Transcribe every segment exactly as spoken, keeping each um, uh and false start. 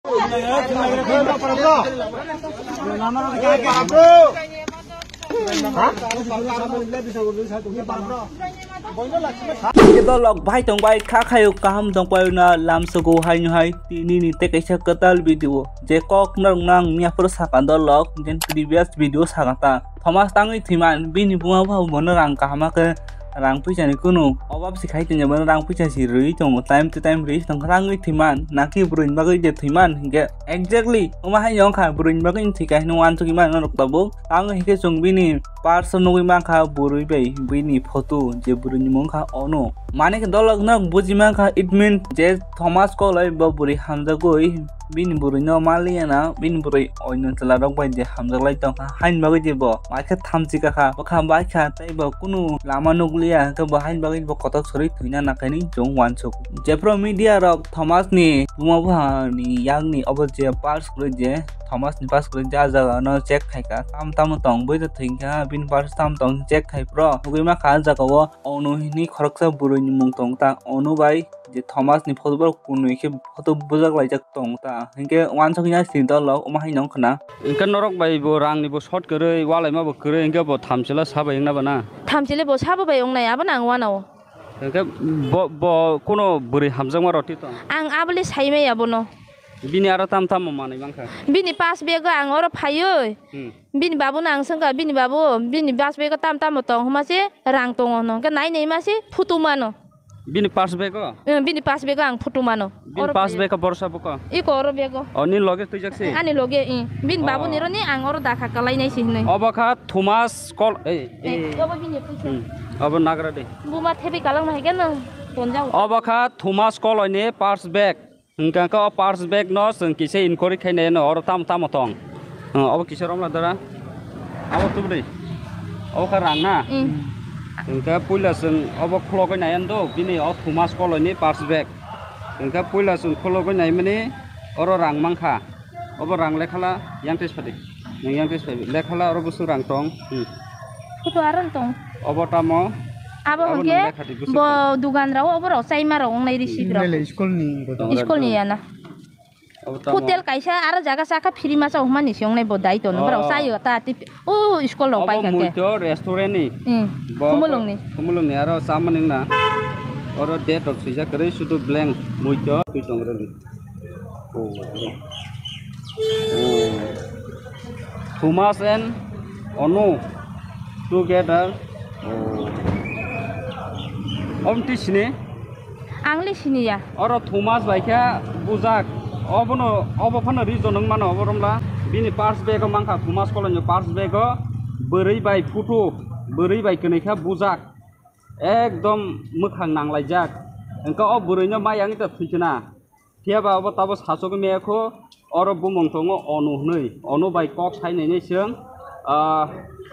Dolok bai tong bai kha khayo kaham tong pai na lam sogo hai no hai tini ni te kaisa kwtal video je kok norok nang miya phuru saka dolok jen previous video saka ta. Thomas tangwi thwiman, bini buma bo bono rang kaham khe rang puisa ni kunu obab si khai tongya, bono rang puisa si rwi tongo, time to time rwi tong rangwi thwiman, naki bwrwi ni bagwi je thwiman hinkhe exactly omo hai wngkha bwrwi ni bagwi thwikha hinwi uansukwi mano norok tabuk. Tangwi hinkhe chwng bini purse o nugwi mankha bwrwi bai bini photo je bwrwi ni mung kha Onu. Mane khe dolok no buji mankha, it means je Thomas koloi bo bwrwi hamjagwi bini bwrwi no maliya na, bini bwrwi oino chwla rok bai je hamjak lai tongkha, haini bagwi je bo mai khe thamchi kakha, bwkha bai kha, tei bo kunu lama nukliya, hwnkhe bo haini bagwi bo kotok sori thwina nakaini chwng uansuk. Jephru media rok Thomas ni buma bupha ni yakni obo je purse kwrwi je, Thomas ni purse kwrwi je, ah jaga no check khaikha, tam tamo tong bui tong thwikha, bini purse tam tong check khai phuru nugwi mankha ah jaga o. Ono hini khoroksa bwrwi ni mung tong ta, Onu bai je Thomas ni photo borok kunui khe photo bujak laijak tong ta, hinkhe uansuk ya si dolok omo hai nong khna. Hinkhe norok bai bo rang ni bo short kwrwi, walai ma bo kwrwi, hinkhe bo thamchila sa bai wngna bana. Thamchila bo sabo bai wngnai, abo nang uanao. Hinkhe bo, bo kuno bwrwi hamjakma roti tong. Ang abole sai maya bono. Bini aro tam tamo manwi mankha. Bini pass bag ang oro phaiwi. Hmm. Bini babu no ang swngkha, bini babu, bini bas bego tam tamo tong hwnma se rang tongo hwno, hwnkhe nai nai ma se photo mano. Bini pass bego? Eh, bini pass bego ang photo mano. Bini pass bego borsa buko? Iko oro bego. O, ni loge twijak se? Ani loge, eh. Bini babu ni roni ang oro dakha kalai nai se hinwi. Obo kha Thomas Kol-, ei, ei. Eh, obo bini puisa. Hmm. Obo nagra de. Buma thebi kalang nai khe no tonjao. Obo kha Thomas Koloi ni pass bag. Hwnkha khe o purse bag no chwng kisa inquiry khainai no oro tamo tamo tong. Obo kisa romla dara. Abo tubri. Obo kha rang na. Mm. Hwnkha puila chwng obo khulogwi nai ando bini o Thomas Koloi ni purse bag. Hwnkha puila chwng khulogwi naimani oro rang mankha. Obo rang lekhala yang tei sadi. Nwng yang tei sadi. Lekhala oro busu rang tong. Hmm. Photo aro tong. Obo tamo? Abo hwnkhe bo dugan rao obo rao chaima rao wngnai receipt rao. Nele school ni. School ni yana. Obo tamo? Hotel kaisa aro jaga saka phiri masa humani se wngnai bo dai tono. Borok chayo ta tip. O school rao pai kha khe. Obo muito restaurant ni. Hmm. Bo khumulung ni. Khumulung ni aro chamani na. Oro date rok swijak kwrwi sudu blank muito twi tong rwdi. Oh. Oh. Thomas and Onu together. Oh. Om ti sini? Ang le sini ya. Oro Thomas bai khe bujak. Obono, obo phano reason wng mano obo romla. Bini purse bag o mankha Thomas Koloi ni purse bag o bwrwi bai photo, bwrwi bai kwnwi khe bujak. Ekdom mwkhang nanglaijak. Hwnkhe o bwrwi no mai yang ta thwi khna. Phiya ba obo tabo sachogwi maya kho, oro bumung tongo Onu hwnwi. Onu bai kok sai nainai chwng, ah,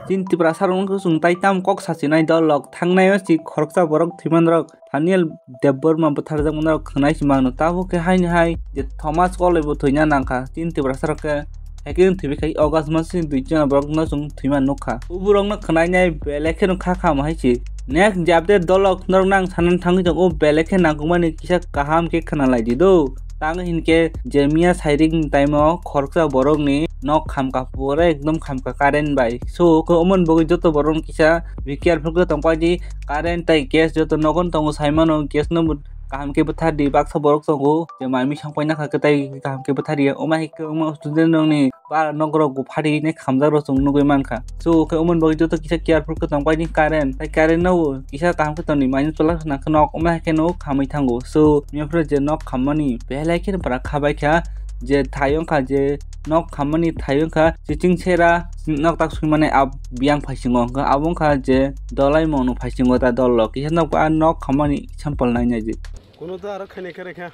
chini Tiprasa rok wngkha chwng tai tamo kok sachinai dol rok, thangnai o si khoroksa borok thwiman rok, Daniel Debbarma bwtharjakmani rok khwnai si mano. Tabuk khe haini hai je Thomas Koloi bo thwina nangkha, chini Tiprasa rok khe. Haikhe wng thwibai khai August masni dui jona borokno chwng thwima nukha. Uborokno khwnainai belai kheno kha kha hai se. Next je update dolok norokno ang sanani thangwi tongo, belai khe nangkukmani kisa kaham khe khwnalai di do. Tamo hinkhe je miya sairik ni time o khoroksa borokni nok khamkha pura ekdom khamkha current bai. So khe omoni bagwi joto borokno kisa be careful khe tongpai di. Current tei gas joto nogo tongo saimano, gas no kaham khe bwthar di, baksa borok tongo je mai mui song paina kha khe tei kaham khe bwthar ya. Omo hai khe omo student rokni ba nok rok buphari hinwi khamjak rok chwng nugwi mankha. So khe omoni bagwi joto kisa careful khe tong bai di current, tei current no kisa kaham khe tongdi, mai chwla khna khe nok omo hai khe no khamwi thango. So miyapra je nok khammani belai kheno bara khabai kha, je thai wngkha, je nok khammani thai wngkha chiching sera nok tak swimani a biyang phaisingo, hwnkhe abo wngkha je dolai mungno phaisingo ta dol rok kisa nok a nok khammani sample nainai di. Kuno ta aro khaina khe rekha.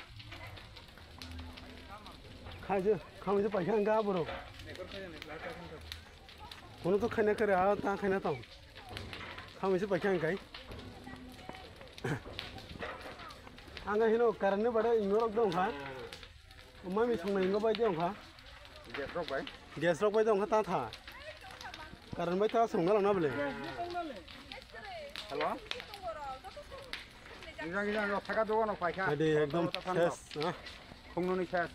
Khaje, khamje paikha ang ga borok. Kono to khaina kare, a ta khaina tong. Khamje paikha ang kai. Ang ga hino karan ni bade ingo rok dong kha. Mami song na ingo bai dong kha. Gas rok bai. Gas rok bai dong kha ta tha. Karan bai ta song na lang na bole. Hello. Gijang gijang rok thaka dogo no paikha. Ade ekdom ses, ha? Khungnuni ses.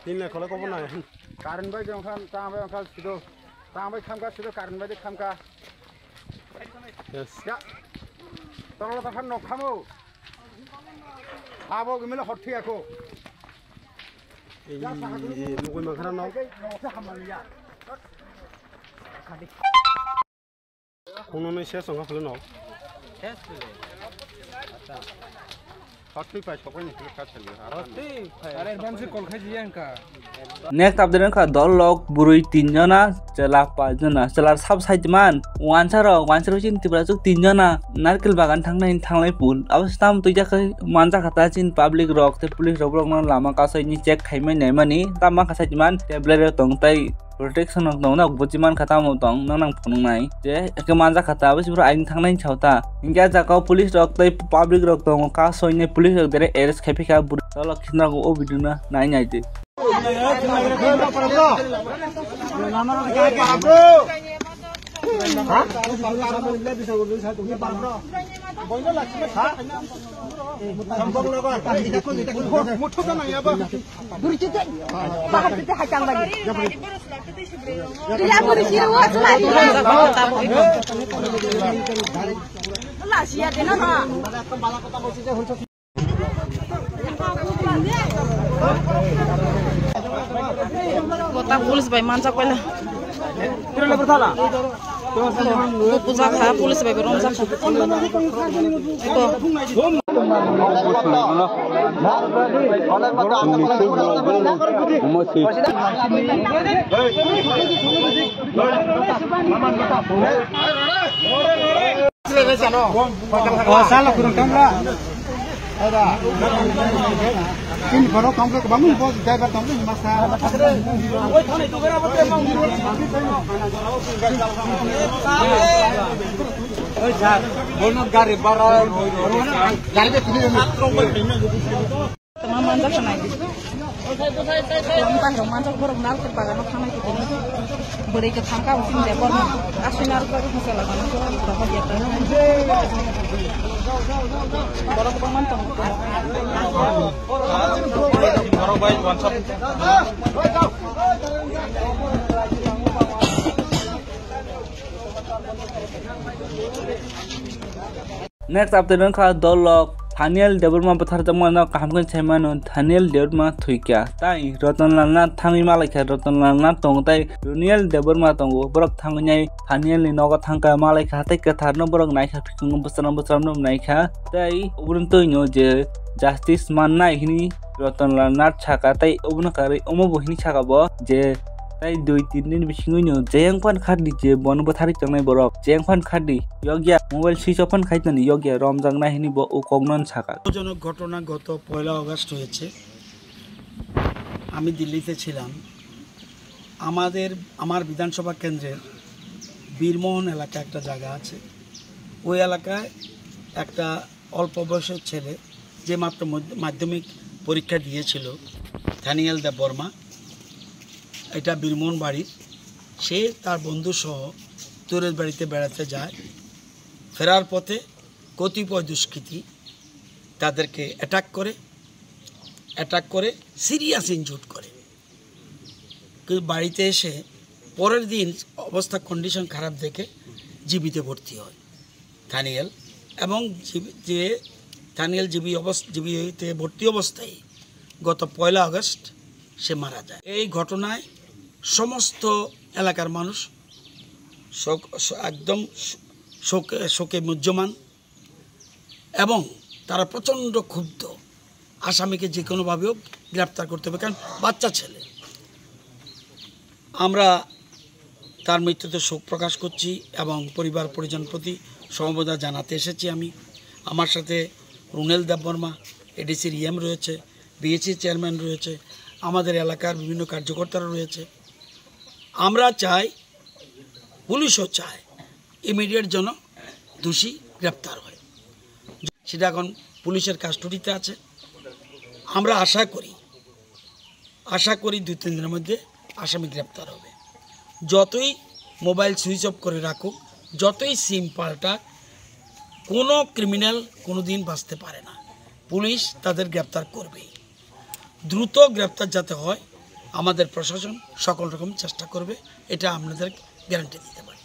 Tin lai khole kobo nai. Current bai jong khan, tang bai jong khan sido. Tang bai khamka sido current bai de khamka. Yes. Ya. Tolo ta khan nok khamo. Abo gimela hot thia ko. Ei, mugui mangkhana nok. Phunuknwi ses wngkha philwno. Ses philwi. Acha. Hotwi pai soknai philwkha sali. Hotwi pai. Are advance call khai jiya wngkha. Next update wngkha dol lok bwrwi tin jona, chwla pach jona, chwla sab side man. Wansa rok, wansa rok chini Tripura chuk tin jona. Narkel bagan thangnai thanglai pul. Abo stam twi jakha manjakha ta chini public rok tei police rok borokno lama kasaini check khaimai naimani. Tam ma kha side man tablet rok tong tai. Protection rok tong, nok buji man kha tamo tong, nang nang phunuk nai. Je, eke manja kha ta, abo sibro aing thang nai chao ta. Hinkhe ah jaga o police rok tei public rok tongo, ka soinai police rok dere arrest khai phikha, bwrwi tolo khina rok o video no nai nai di. Burchite, bahar chite hachang bani. Tila burchi wo chulai. La siya de na na. Kota police bai manjak paila. Puja kha, police bai rong jakha. Eko. O sala kurung tangla. Ada. Ini baru kamu ke bangun bos driver kamu ini masa. Oi sir, bono gari bara. Gari ke sini. Tama manjak sanai di. Tama manjak borok nal ke bagan thangnai ke tini. Bwrwi ke thangka using de borok aswina rok ke hosela gana borok ya ta. Borok bangman tong. Borok bai wansa. Next update wngkha dolok Thaniel Debbarma bwtharjakmano kaham khe saimano Thaniel Debbarma thwikha. Tai Ratan Lal Nath thangwi malaikha, Ratan Lal Nath tongo tai Daniel Debbarma tongo. Borok thangwi nai Thaniel ni nogo thangkha, malaikha tei kwtharno borok naikha, bwskango bwsram bwsramno naikha. Tai obono twi no je justice mannai hini Ratan Lal Nath saka tei obono karwi omo bo hini saka bo je tai dui tin din bisingo no jeyang phan khardi je bono bwtharwi tongnai borok jeyang phan khardi. Yokya mobile switch off phan khai toni yokya romjak nai hini bo o kokno saka. দুঃখজনক ঘটনা গত পয়লা আগস্ট হয়েছে। আমি দিল্লিতে ছিলাম। আমাদের, আমার বিধানসভা কেন্দ্রের বীরমোহন এলাকা একটা জায়গা আছে, ওই এলাকায় একটা অল্প বয়সের ছেলে যে মাত্র মধ্য-, মাধ্যমিক পরীক্ষা দিয়েছিল, দানিয়েল দেববর্মা, এটা বীরমোহন বাড়ির, সে তার বন্ধুসহ দূরের বাড়িতে বেড়াতে যায়। ফেরার পথে কতিপয় দুষ্কৃতী তাদেরকে অ্যাটাক করে, অ্যাটাক করে সিরিয়াস ইনজুর্ড করে। কিন্তু বাড়িতে এসে পরের দিন অবস্থা, কন্ডিশন খারাপ দেখে জিবিতে ভর্তি হয় দানিয়েল। এবং জিবি-, যে দানিয়েল জিবি অবস-, জিবিতে ভর্তি অবস্থায় গত পয়লা আগস্ট সে মারা যায়। এই ঘটনায় সমস্ত এলাকার মানুষ শোক, শো-, একদম শো-, শোকে, শোকে মুহ্যমান এবং তারা প্রচণ্ড ক্ষুব্ধ। আসামিকে যে কোনোভাবে হোক গ্রেপ্তার করতে হবে, কারণ বাচ্চা ছেলে। আমরা তার মৃত্যুতে শোক প্রকাশ করছি এবং পরিবার পরিজন প্রতি সমবেদনা জানাতে এসেছি আমি। আমার সাথে রুনেল দেববর্মা, এডিসির ইএম রয়েছে, বিএসি চেয়ারম্যান রয়েছে, আমাদের এলাকার বিভিন্ন কার্যকর্তারা রয়েছে। আমরা চাই, পুলিশও চায়, ইমিডিয়েট যেন দোষী গ্রেপ্তার হয়। সেটা এখন পুলিশের কাস্টডিতে আছে। আমরা আশা করি, আশা করি দুই তিন দিনের মধ্যে আসামি গ্রেপ্তার হবে। যতই মোবাইল সুইচ অফ করে রাখুক, যতই সিম পাল্টাক, কোনো ক্রিমিনাল কোনো দিন বাঁচতে পারে না। পুলিশ তাদের গ্রেপ্তার করবেই। দ্রুত গ্রেপ্তার যাতে হয়, আমাদের প্রশাসন সকল রকম চেষ্টা করবে, এটা আপনাদের গ্যারান্টি দিতে পারি।